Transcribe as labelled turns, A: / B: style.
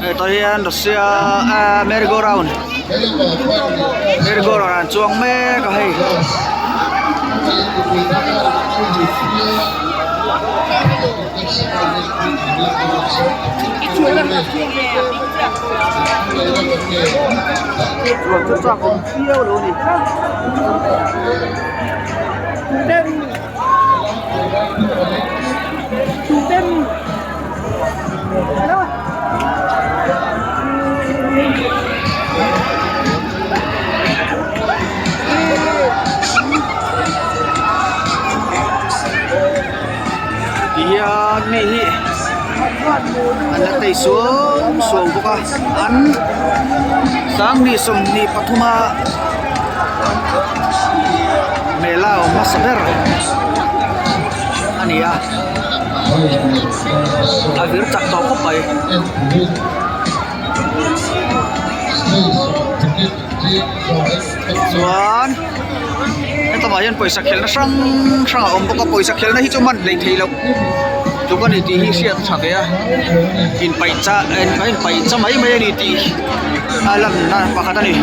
A: Hetah hian Russia ahh merry go round merry go round an chuang mek a hei. Chuan chu chak awm viau lo a ni. Ti hian mi hi an la tei suau suau bawk a an sanghnih 23 a mela a awm hmasa ber a ni a a vir chak tawh khawp mai. Chuan hetlaiah hian pawisa khelhna hrang hrang a awm bawk a pawisa khelhna hi chu man hleih theih loh tluk a ni tih hi hriat tha ve a inpaih cha inpaih cha mai mai a ni tih a lanna pakhat a ni.